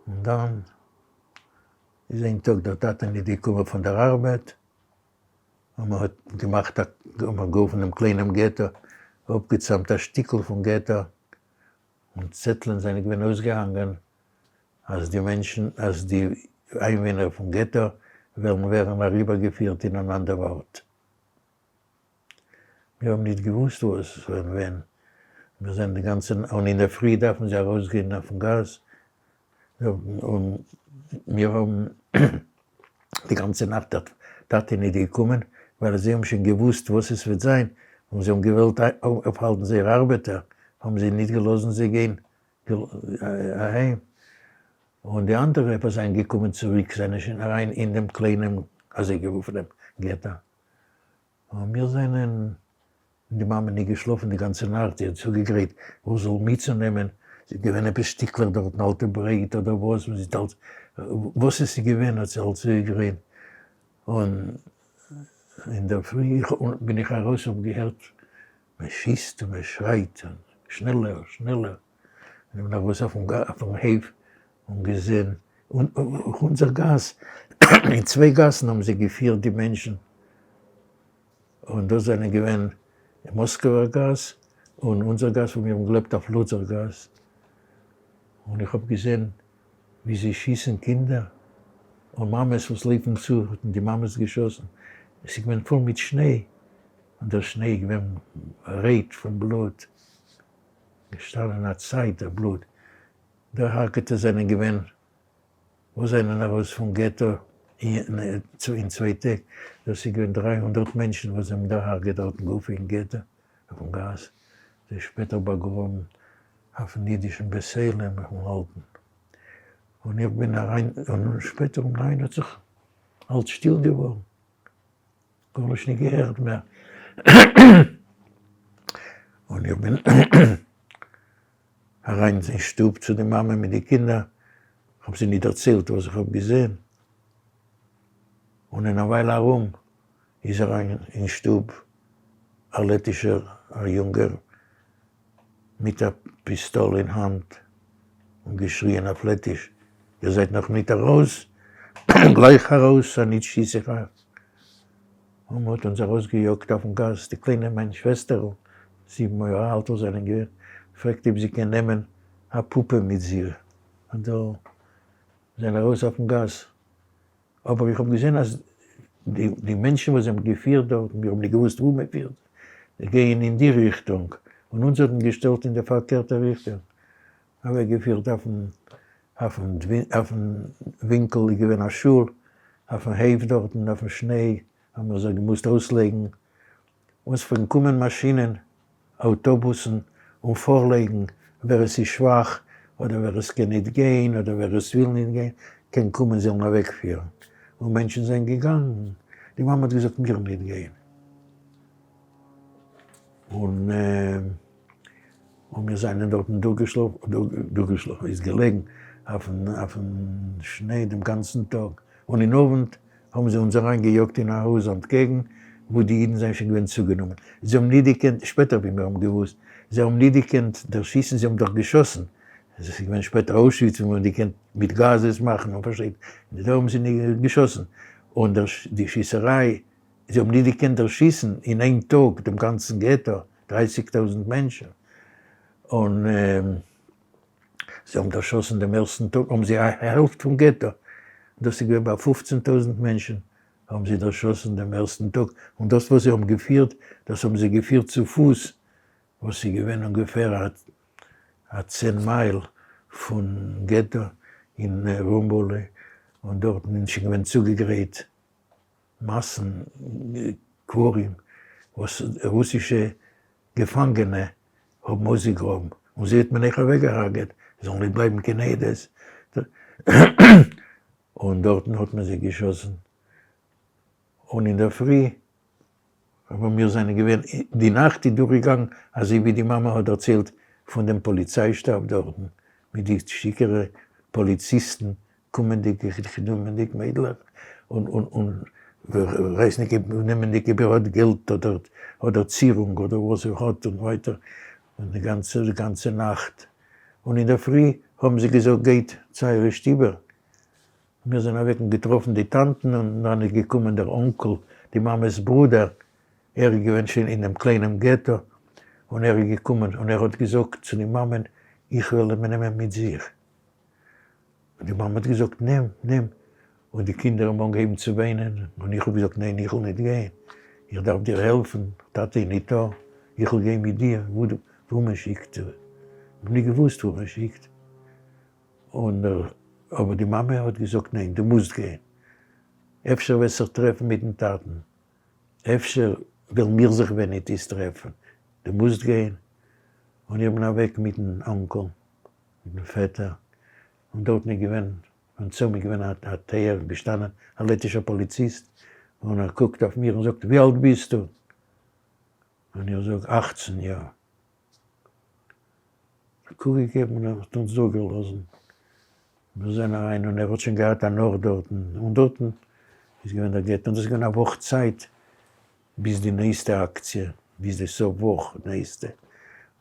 און דאן איז איין טאג דער טאטע ניט געקומען פון דער ארבעט, און מען האט געמאכט א, מען האט גערופן דעם קליינעם געטא, אפגעצאמט א שטיקל פון געטא, און צעטלען זענען געווען אויסגעהאנגען אז די מענטשן, אז די איינוואינער פון געטא וועלן ווערן אריבערגעפירט אין אן אנדער ארט. מיר האבן ניט געוואוסט וואס און ווען. מיר זענען די גאנצע, און אינדערפרי דארפן זיי ארויסגיין אויפן גאס, און מיר האבן די גאנצע נאכט דער טאטע ניט געקומען, ווייל זיי האבן שוין געוואוסט וואס עס וועט זיין, און זיי האבן געוואלט אויפהאלטן זייערע ארבעטער, האבן זיי ניט געלאזן זיי גיין אהיים. און די אנדערע וואס זענען געקומען צוריק זענען שוין אריין אין דעם קליינעם אזוי גערופענעם געטא. און מיר זענען, די מאמע ניט געשלאפן די גאנצע נאכט, זי האט צוגעגרייט וואס זאל מיטצונעמען, ס'איז געווען עפעס שטיקלעך דארטן, אלטע ברעט אדער וואס, און זי האט אלץ, וואס עס איז געווען האט זי אלץ צוגעגרייט, און אינדערפרי בין איך ארויס האב געהערט מען שיסט און מען שרייט און שנעלער שנעלער, און איך בין ארויס אויפן הויף און געזען און אויף אונזער גאס, אין צוויי גאסן האבן זיי געפירט די מענטשן, און דאס זענען געווען די מאסקווער גאס און אונזער גאס וואו מיר האבן געלעבט אויף לודזער גאס, און איך האב געזען ווי זיי שיסן קינדער, און מאמעס וואס לויפן צו, האט מען די מאמעס געשאסן, עס איז געווען פול מיט שניי, און דער שניי איז געווען רויט פון בלוט, געשטאנען א צייט דער בלוט. דערהרגעטע זענען געווען וואס זענען ארויס פון געטא אין צוויי טעג, דאס איז געווען 300 מענטשן וואס זענען דערהרגעט דארטן גופא אין געטא אויפן גאס, זיי שפעטער באגראבן אויפן אידישן בית עולם אויפן אלטן, און איך בין אריין, און שפעטער אום ניין האט זיך אלץ שטיל געווארן, גארנישט נישט געהערט מער, און איך בין. אריין אין שטוב צו די מאמע מיט די קינדער, כ'האב זיי ניט דערציילט וואס איך האב געזען, און אין א וויילע ארום איז אריין אין שטוב א לעטישער א יונגער מיט א פיסטאל אין האנט און געשריען אויף לעטיש, איר זייט נאך ניט ארויס? גלייך ארויס אניט שיס איך אייך! און מען האט אונז ארויסגעיאגט אויפן גאס, די קליינע מיין שוועסטערל, 7 יאר אלט וואס זענען געווען, פרעגט אויב זי קען נעמען א פופע מיט זיך, און דא זענען ארויס אויפן גאס, אבער איך האב געזען אז די די מענטשן וואס זיי האבן געפירט דארט, מיר האבן נישט געוואוסט וואו מען פירט, זיי גייען אין די ריכטונג, און אונז האט מען געשטעלט אין די פארקערטע ריכטונג, אוועק געפירט אויפן אויפן אויפן ווינקל איז געווען א שול, אויפן הויף דארטן אויפן שניי האבן מיר זיך געמוזט אויסלייגן, און ס'פלעגן קומען מאשינען, אויטאבוסן, און פארלייגן ווער עס איז שוואך, אדער ווער עס קען ניט גיין, אדער ווער עס וויל ניט גיין, קען קומען זאלן אוועקפירן. און מענטשן זענען געגאנגען. די מאמע האט געזאגט מיר ניט גיין. און. און מיר זיינען דארטן דורכגעשלאפן, איז געלעגן אויפן שניי דעם גאנצן טאג, און אין אוונט האבן זיי אונז אריינגעיאגט אין א הויז אנטקעגן, וואו די אידן זענען שוין געווען צוגענומען. זיי האבן ניט געקענט, שפעטער ווי מיר האבן געוואוסט, זיי האבן ניט געקענט דערשיסן, זיי האבן דאך געשאסן, עס איז געווען שפעטער אוישוויץ וואו מען האט געקענט מיט גאזעס מאכן און פארשטייט, דא האבן זיי ניט געשאסן, און די שיסעריי, זיי האבן ניט געקענט דערשיסן אין איין טאג דעם גאנצן געטא, דרייסיג טויזנט מענטשן, און זיי האבן דערשאסן דעם ערשטן טאג האבן זיי א העלפט פון געטא, דאס איז געווען ביי 15 טויזנט מענטשן, האבן זיי דערשאסן דעם ערשטן טאג, און דאס וואס זיי האבן געפירט, דאס האבן זיי געפירט צו פוס, וואס איז געווען אונגעפער א 10 מייל פון געטא אין רומבולע, און דארטן איז שוין געווען צוגעגרייט מאסן קברים וואס רוסישע געפאנגענע האבן אויסגעגראבן, און זיי האט מען אויך אוועקגעהרגעט, זאלן נישט בלייבן קיין עדות, און דארטן האט מען זיי געשאסן, און אינדערפרי אבער מיר זענען געווען, די נאכט איז דורכגעגאנגען אזוי ווי די מאמע האט דערציילט פון דעם פאליציי שטאב דארטן, מיט די שיכור'ע פאליציסטן קומענדיג נעמענדיג מיידלעך און און און רייסנדיג נעמענדיג אויב ער האט געלט אדער אדער צירונג אדער וואס ער האט און ווייטער, און די גאנצע די גאנצע נאכט, און אינדערפרי. האבן זיי געזאגט גייט צו אייערע שטיבער. מיר זענען אוועק און געטראפן די טאנטן און דאן איז געקומען דער אנקל, די מאמע'ס ברודער, ער איז געווען שוין אין דעם קליינעם געטא, און ער איז געקומען און ער האט געזאגט צו די מאמען איך וועל אים נעמען מיט זיך. און די מאמע האט געזאגט נעם, נעם, און די קינדער האבן אנגעהויבן צו וויינען, און איך האב געזאגט ניין איך וועל ניט גיין, איך דארף דיר העלפן, טאטע איז ניטא, איך וועל גיין מיט דיר וואו מען שיקט, איך האב ניט געוואוסט וואו מען שיקט, און אבער די מאמע האט געזאגט ניין דו מוזט גיין, אפשר וועסט זיך טרעפן מיטן טאטן, אפשר וועלן מיר זיך ווען ניט איז טרעפן, דו מוזט גיין, און איך בין אוועק מיטן אנקל. מיטן פעטער, און דארטן איז געווען, ביים צוים איז געווען א טייער געשטאנען א לעטישער פאליציסט, און ער קוקט אויף מיר און זאגט, ווי אלט ביסטו? און איך זאג, אכצן יאר. א קוק געגעבן און ער האט אונז דורכגעלאזן. מיר זענען אריין און ער האט שוין געהאט אן ארט דארטן, און דארטן איז געווען דער געטא, און דאס איז געווען א וואך צייט ביז די נעסטע אקציע, ביז די סוף וואך נעסטע,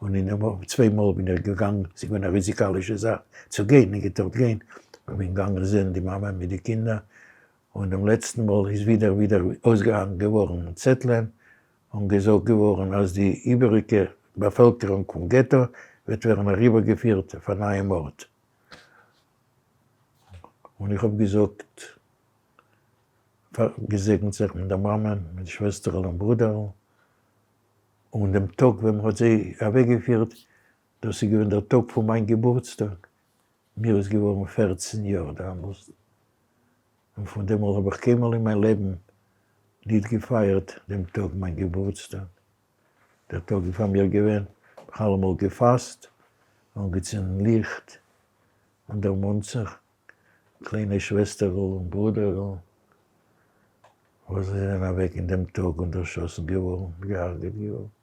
און אין דעם וואך צוויי מאל בין איך געגאנגען, ס'איז געווען א ריזיקאלישע זאך צו גיין, נישט געטארט גיין, איך בין געגאנגען זען די מאמע מיט די קינדער, און דעם לעצטן מאל איז ווידער ווידער אויסגעהאנגען געווארן צעטלען, און געזאגט געווארן אז די איבעריגע באפעלקערונג פון געטא וועט ווערן אריבערגעפירט אויף א נייעם ארט. און איך האב געזאגט געזעגנט זיך מיט דער מאמען, מיט שוועסטערל און ברודערל, און דעם טאג ווען מען האט זיי אוועקגעפירט, דאס איז געווען דער טאג פון מיין געבורטסטאג, מיר איז געווארן פערצן יאר דאמאלסט, און פון דעמאלט האב איך קיינמאל אין מיין לעבן ניט געפייערט דעם טאג מיין געבורטסטאג, דער טאג איז פאר מיר געווען, איך האב אלעמאל געפאסט, אנגעצינדן ליכט, און דערמאנט זיך קליינע שוועסטערל און ברודערל וואס זיי זענען אוועק אין דעם טאג און דערשאסן געווארן, געהארגעט געווארן.